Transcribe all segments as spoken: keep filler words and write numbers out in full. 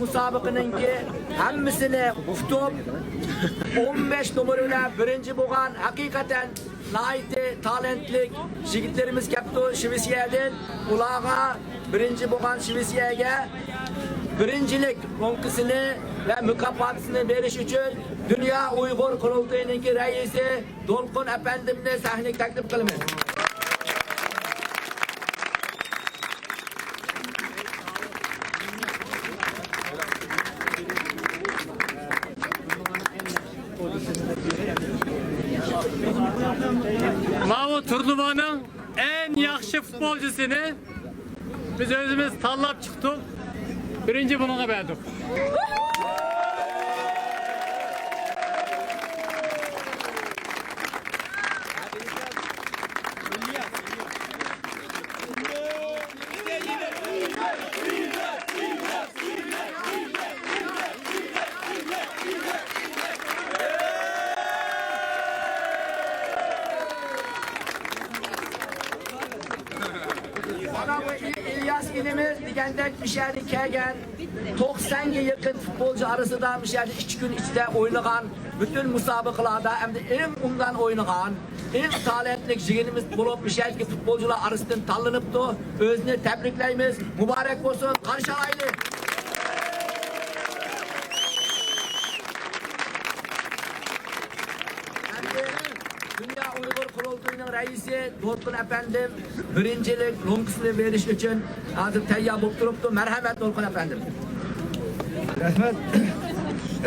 مۇسابىقىنىڭكى ھەممىسىنى ئۇتۇپ، ئون بەش نومۇر بىلەن بىرىنچى بولغان ھەقىقەتەن ناھايىتى تالانتلىق يىگىتلىرىمىز كەپتۇ شىۋېتسىيەدىن. ئۇلارغا، بىرىنچى بولغان شىۋېتسىيەگە بىرىنچىلىك لوڭقىسىنى ۋە مۇكاپاتىنى بېرىش ئۈچۈن دۇنيا ئۇيغۇر قۇرۇلتىيىنىڭكى رەئىسى دولقۇن ئەپەندىمنى سەھنىگە تەكلىپ قىلىمىز. ماۋۇ تۇرنىۋانىڭ ئەڭ ياخشى فۇتبولچىسىنى بىز ئۆزىمىز تاللاپ چىقتۇق. بىرىنچى بۇنىڭغا بەردۇق. مانا بۇ ئىل-، ئىلياس ئىنىمىز دېگەندەك مۇشۇ يەردە كەلگەن توقسانغا يېقىن فۇتبولچى ئارىسىدا مۇشۇ يەردە ئىككى كۈن ئىچىدە ئوينىغان، پۈتۈن مۇسابىقىلەردە ئەمدى ئەڭ ئوبدان ئوينىغان، ئەڭ تالانتلىق يىگىتىمىز بولۇپ، مۇشۇ يەردىكى فۇتبولچىلار ئارىسىدىن تاللىنىپتۇ. ئۆزىنى تەبرىكلەيمىز. مۇبارەك بولسۇن. قارشى ئالايلى. ئەمدى دۇنيا ئۇيغۇر قۇرۇلتىيىنىڭ رەئىسى دولقۇن ئەپەندىم بىرىنچىلىك لوڭقىسىنى بېرىش ئۈچۈن ھازىر تەييار بولۇپ تۇرۇپتۇ. مەرھەمەت، دولقۇن ئەپەندىم. رەھمەت.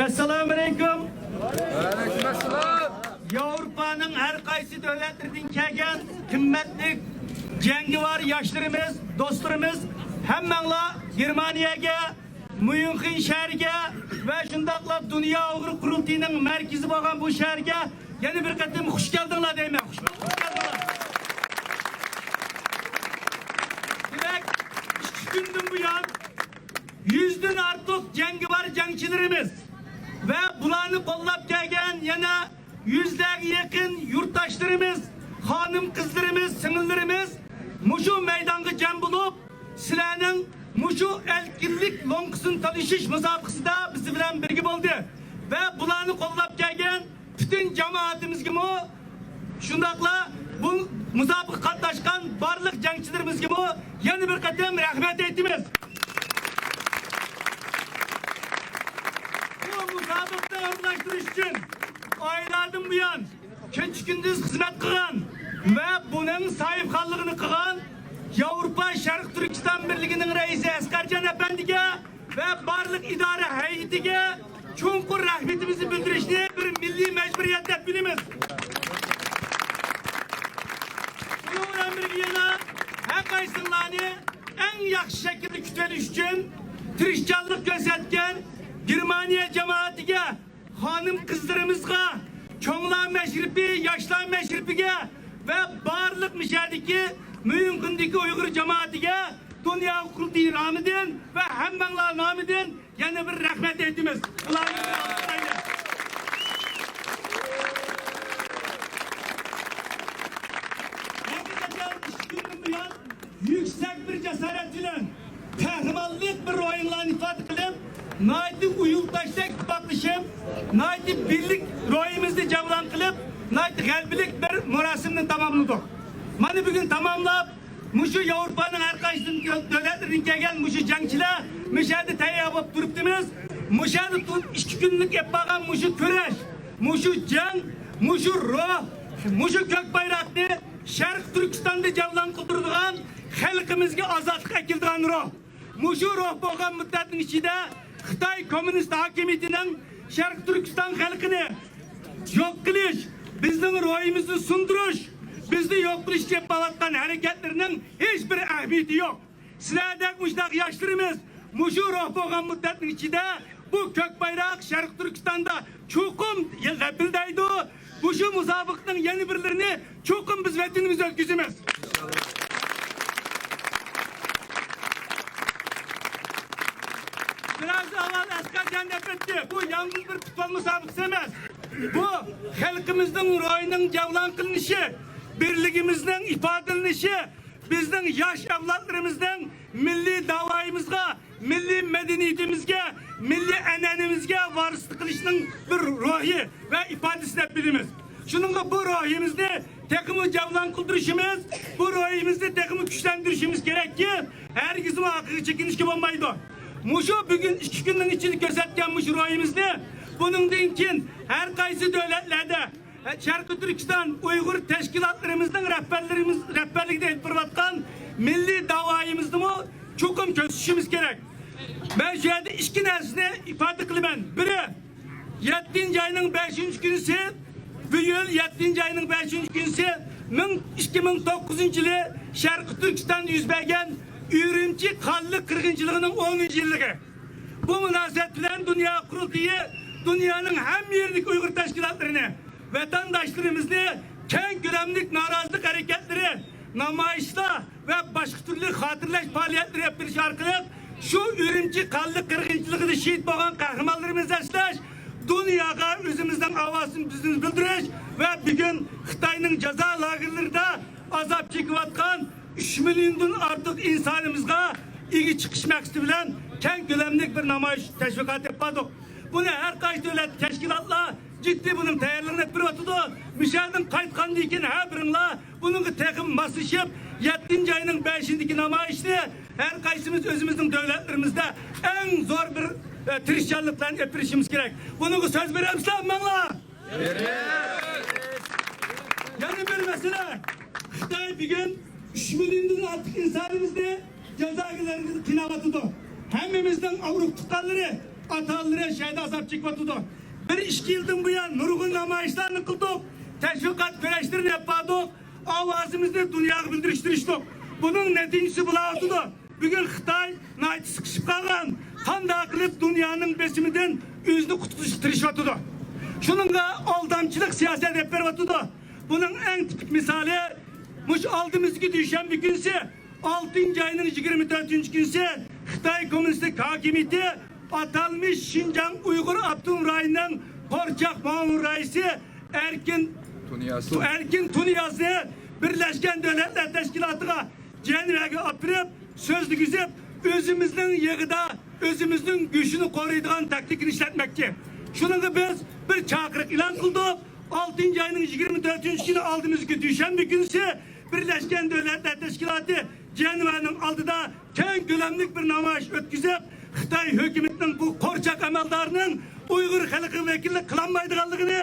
ئەسسالامۇئەلەيكۇم. ۋەئەلەيكۇمئەسسالام. ياۋروپانىڭ ھەر قايسى دۆلەتلىرىدىن كەلگەن قىممەتلىك جەڭگىۋار ياشلىرىمىز، دوستلىرىمىز، ھەممەڭلار گېرمانىيەگە، ميۇنخېن شەھىرىگە ۋە شۇنداقلا دۇنيا ئۇيغۇر قۇرۇلتىيىنىڭ مەركىزى بولغان بۇ شەھەرگە يەنە بىر قېتىم خۇش كەلدىڭلار دەيمەن. خۇش، خۇش كەلدىڭلار. دېمەك، ئىككى كۈندىن بۇيان يۈزدىن ئارتۇق جەڭگىۋار جەڭچىلىرىمىز ۋە بۇلارنى قوللاپ كەلگەن يەنە يۈزلەرگە يېقىن يۇرتداشلىرىمىز، خانىم-قىزلىرىمىز، سىڭىللىرىمىز مۇشۇ مەيدانغا جەم بولۇپ، سىلەرنىڭ مۇشۇ ئەركىنلىك لوڭقىسىنى تالىشىش مۇسابىقىسىدا بىز بىلەن بىرگە بولدى ۋە بۇلارنى قوللاپ كەلگەن پۈتۈن جامائىتىمىزگىمۇ، شۇنداقلا بۇ مۇسابىقىگە قاتناشقان بارلىق جەڭچىلىرىمىزگىمۇ يەنە بىر قېتىم رەھمەت ئېيتىمىز. بۇ مۇسابىقىنى ئورۇنلاشتۇرۇش ئۈچۈن ئايلاردىن بۇيان كېچە-كۈندۈز خىزمەت قىلغان ۋە بۇنىڭ ساھىبخانلىقىنى قىلغان ياۋروپا شەرقىي تۈركىستان بىرلىكىنىڭ رەئىسى ئەسقەرجان ئەپەندىگە ۋە بارلىق ئىدارە ھەيئىتىگە چوڭقۇر رەھمىتىمىزنى بىلدۈرۈشنى بىر مىللىي مەجبۇرىيەت دەپ بىلىمىز. شۇنىڭ بىلەن بىرگە، يەنە ھەر قايسىڭلارنى ئەڭ ياخشى شەكىلدە كۈتۈۋېلىش ئۈچۈن تىرىشچانلىق كۆرسەتكەن گېرمانىيە جامائىتىگە، خانىم-قىزلىرىمىزغا، چوڭلار مەشرىپى، ياشلار مەشرىپىگە ۋە بارلىق مۇشۇ يەردىكى ميۇنخېندىكى ئۇيغۇر جامائىتىگە دۇنيا قۇرۇلتىيى نامىدىن ۋە ھەممەڭلار نامىدىن يەنە بىر رەھمەت ئېيتىمىز. ئۇلارنى بىر ئالقىشلايلى. ھەقىقەتەن ئىككى كۈندىن بۇيان يۈكسەك بىر جاسارەت بىلەن، قەھرىمانلىق بىر روھىڭلارنى ئىپادە قىلىپ، ناھايىتى ئۇيۇلداشتەك ئىتتىپاقلىشىپ، ناھايىتى بىرلىك روھىمىزنى جەۋلان قىلىپ، ناھايىتى غەلىبىلىك بىر مۇراسىمنى تاماملىدۇق. مانا بۈگۈن تاماملاپ، مۇشۇ ياۋروپانىڭ ھەر قايسى دۆلەتلىرىدىن كەلگەن مۇشۇ جەڭچىلەر مۇشۇ يەردە تەييار بولۇپ تۇرۇپتىمىز. مۇشۇ يەردە تۇرۇپ ئىككى كۈنلۈك ئېلىپ بارغان مۇشۇ كۈرەش، مۇشۇ جەڭ، مۇشۇ روھ، مۇشۇ كۆك بايراقنى شەرقىي تۈركىستاندا جەۋلان قىلدۇرىدىغان، خەلقىمىزگە ئازادلىق ئەكېلىدىغان روھ. مۇشۇ روھ بولغان مۇددەتنىڭ ئىچىدە خىتاي كوممۇنىست ھاكىمىيىتىنىڭ شەرقىي تۈركىستان خەلقىنى يوق قىلىش، بىزنىڭ روھىمىزنى سۇندۇرۇش، بىزنى يوق قىلىشقا ئېلىپ بارىۋاتقان ھەرىكەتلىرىنىڭ ھېچبىر ئەھمىيىتى يوق. سىلەردەك مۇشۇنداق ياشلىرىمىز مۇشۇ روھ بولغان مۇددەتنىڭ ئىچىدە بۇ كۆك بايراق شەرقىي تۈركىستاندا چوقۇم لەپىلدەيدۇ. مۇشۇ مۇسابىقىنىڭ يەنە بىرلىرىنى چوقۇم بىز ۋەتىنىمىزدە ئۆتكۈزىمىز. بىراز ئاۋۋال ئەسقەرجان دەپ ئۆتتى. بۇ يالغۇز بىر پۇتبول مۇسابىقىسى ئەمەس. بۇ خەلقىمىزنىڭ روھىنىڭ جەۋلان قىلىنىشى، بىرلىكىمىزنىڭ ئىپادىلىنىشى، بىزنىڭ ياش ئەۋلادلىرىمىزنىڭ مىللىي داۋايىمىزغا مىللىي مەدەنىيىتىمىزگە، مىللىي ئەنئەنىمىزگە ۋارىسلىق قىلىشنىڭ بىر روھى ۋە ئىپادىسى دەپ بىلىمىز. شۇنىڭغا بۇ روھىمىزنى تېخىمۇ جەۋلان قىلدۇرۇشىمىز، بۇ روھىمىزنى تېخىمۇ كۈچلەندۈرۈشىمىز كېرەككى، ھەرگىزمۇ ئارقىغا چېكىنىشكە بولمايدۇ. مۇشۇ بۈگۈن ئىككى كۈننىڭ ئىچىدە كۆرسەتكەن مۇشۇ روھىمىزنى بۇنىڭدىن كېيىن ھەر قايسى دۆلەتلەردە شەرقىي تۈركىستان ئۇيغۇر تەشكىلاتلىرىمىزنىڭ رەھبەرلىرىمىز، رەھبەرلىكىدە ئېلىپ بېرىۋاتقان مىللىي داۋايىمىزدىمۇ چوقۇم كۆرسىتىشىمىز كېرەك. مەن شۇ يەردە ئىككى نەرسىنى ئىپادە قىلىمەن. بىرى، يەتتىنچى ئاينىڭ بەشىنچى كۈنىسى، بۇ يىل يەتتىنچى ئاينىڭ بەشىنچى كۈنىسى، مىڭ، ئىككى مىڭ توققۇزىنچى يىلى شەرقىي تۈركىستاندا يۈز بەرگەن ئۈرۈمچى قانلىق قىرغىنچىلىقىنىڭ ئونىنچى يىللىقى. بۇ مۇناسىۋەت بىلەن دۇنيا قۇرۇلتىيى دۇنيانىڭ ھەممە يېرىدىكى ئۇيغۇر تەشكىلاتلىرىنى، ۋەتەنداشلىرىمىزنى كەڭ كۆلەملىك نارازىلىق ھەرىكەتلىرى، نامايىشلار ۋە باشقا تۈرلۈك خاتىرىلەش پائالىيەتلىرى ئېلىپ بېرىش ئارقىلىق شۇ ئۈرۈمچى قانلىق قىرغىنچىلىقىدا شېھىت بولغان قەھرىمانلىرىمىزنى ئەسلەش، دۇنياغا ئۆزىمىزنىڭ ئاۋازىمىزنى بىلدۈرۈش ۋە بۈگۈن خىتاينىڭ جازا لاگېرلىرىدا ئازاب چېكىۋاتقان ئۈچ مىليوندىن ئارتۇق ئىنسانىمىزغا ئىگە چىقىش مەقسىتى بىلەن كەڭ كۆلەملىك بىر نامايىش تەشۋىقاتى ئېلىپ باردۇق. بۇنى ھەر قايسى دۆلەت تەشكىلاتلار جىددىي بۇنىڭ تەييارلىقىنى ئېلىپ بېرىۋاتىدۇ. مۇشۇ يەردىن قايتقاندىن كېيىن ھەر بىرىڭلار بۇنىڭغا تېخىمۇ ماسلىشىپ، يەتتىنچى ئاينىڭ بەشىدىكى نامايىشنى ھەر قايسىمىز ئۆزىمىزنىڭ دۆلەتلىرىمىزدە ئەڭ زور بىر، ئە، تىرىشچانلىق بىلەن ئېلىپ بېرىشىمىز كېرەك. بۇنىڭغا سۆز بېرەمسىلەر، ھەممەڭلار؟ يەنە بىر مەسىلە، خىتاي بۈگۈن ئۈچ مىليوندىن ئارتۇق ئىنسانىمىزنى جازاگەرلىكتە قىيناۋاتىدۇ. ھەممىمىزنىڭ ئۇرۇق تۇغقانلىرى، ئاتا-ئانىلىرى شۇ يەردە ئازاب چېكىۋاتىدۇ. بىر ئىككى يىلدىن بۇيان نۇرغۇن نامايىشلارنى قىلدۇق، تەشۋىقات كۈرەشلىرىنى ئېلىپ باردۇق، ئاۋازىمىزنى دۇنياغا بىلدۈرۈشتۈرۈشتۇق. بۇنىڭ نەتىجىسى بولاۋاتىدۇ. بۈگۈن خىتاي ناھايىتى سىقىشىپ قالغان، قانداق قىلىپ دۇنيانىڭ بېسىمىدىن ئۆزىنى قۇتقۇزۇشقا تىرىشىۋاتىدۇ. شۇنىڭغا ئالدامچىلىق سىياسەت ئېلىپ بېرىۋاتىدۇ. بۇنىڭ ئەڭ تىپىك مىسالى، مۇشۇ ئالدىمىزدىكى دۈشەنبە كۈنىسى، ئالتىنچى ئاينىڭ يىگىرمە تۆتىنچى كۈنىسى خىتاي كوممۇنىستىك ھاكىمىيىتى ئاتالمىش شىنجاڭ ئۇيغۇر ئاپتونوم رايونىنىڭ قورچاق مۇئاۋىن رەئىسى ئەركىن تۇنىياز. ئەركىن تۇنىيازنى بىرلەشكەن دۆلەتلەر تەشكىلاتىغا جەنۋەگە ئاپىرىپ، سۆزلىگۈزۈپ، ئۆزىمىزنىڭ يېغىدا ئۆزىمىزنىڭ گۆشىنى قورۇيدىغان تاكتىكىنى ئىشلەتمەكچى. شۇنىڭغا بىز بىر چاقىرىق ئېلان قىلدۇق. ئالتىنچى ئاينىڭ يىگىرمە تۆتىنچى كۈنى، ئالدىمىزدىكى دۈشەنبە كۈنىسى بىرلەشكەن دۆلەتلەر تەشكىلاتى جەنۋەنىڭ ئالدىدا كەڭ كۆلەملىك بىر نامايىش ئۆتكۈزۈپ، خىتاي ھۆكۈمىتىنىڭ بۇ قورچاق ئەمەلدارىنىڭ ئۇيغۇر خەلقىگە ۋەكىللىك قىلالمايدىغانلىقىنى،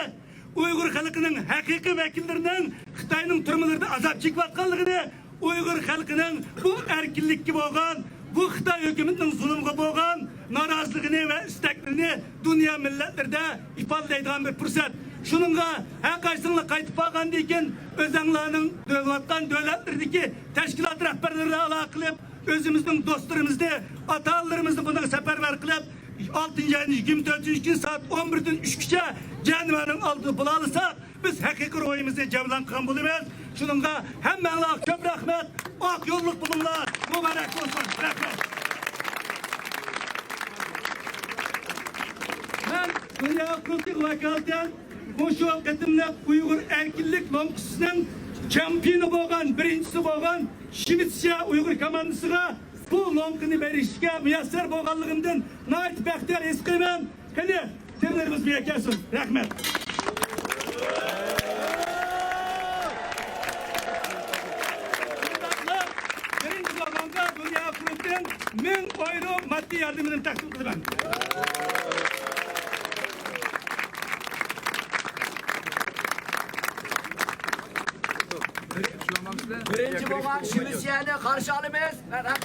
ئۇيغۇر خەلقىنىڭ ھەقىقىي ۋەكىللىرىنىڭ خىتاينىڭ تۈرمىلىرىدە ئازاب چېكىۋاتقانلىقىنى، ئۇيغۇر خەلقىنىڭ بۇ ئەركىنلىككە بولغان، بۇ خىتاي ھۆكۈمىتىنىڭ زۇلۇمىغا بولغان نارازىلىقىنى ۋە ئىستەكلىرىنى دۇنيا مىللەتلىرىدە ئىپادىلەيدىغان بىر پۇرسەت. شۇنىڭغا ھەر قايسىڭلار قايتىپ بارغاندىن كېيىن، ئۆزەڭلارنىڭ بۆلۈۋاتقان دۆلەتلىرىدىكى تەشكىلات رەھبەرلىرى ئالاقە قىلىپ، ئۆزىمىزنىڭ دوستلىرىمىزنى، ئاتا-ئانىلىرىمىزنى بۇنىڭغا سەپەرۋەر قىلىپ، ئالتىنچى ئاينىڭ يىگىرمە تۆتىنچى كۈنى سائەت ئون بىردىن ئۈچكىچە جەنۋەنىڭ ئالدىدا بولالىساق، بىز ھەقىقىي روھىمىزنى جەۋلان قىلغان بولىمىز. شۇنىڭغا ھەممەڭلارغا كۆپ رەھمەت، ئاق يوللۇق بولۇڭلار، مۇبارەك بولسۇن. رەھمەت. مەن دۇنيا قۇرۇلتىيىغا ۋاكالىتەن مۇشۇ قېتىملىق ئۇيغۇر ئەركىنلىك لوڭقىسىنىڭ چامپىيونى بولغان، بىرىنچىسى بولغان شىۋېتسىيە ئۇيغۇر كوماندىسىغا بۇ لوڭقىنى بېرىشكە مۇيەسسەر بولغانلىقىمدىن ناھايىتى بەختىيار ھېس قىلىمەن. قېنى، تىللىرىمىز بىر كەلسۇن. رەھمەت. بىرىنچى بولغانغا دۇنيا قۇرۇلتىيىدىن مىڭ ئايرو ماددىي ياردىمىنى تەقدىم قىلىمەن. بىرىنچى بولغان شىۋېتسىيەنى قارشى ئالىمىز. مەرھەمەت.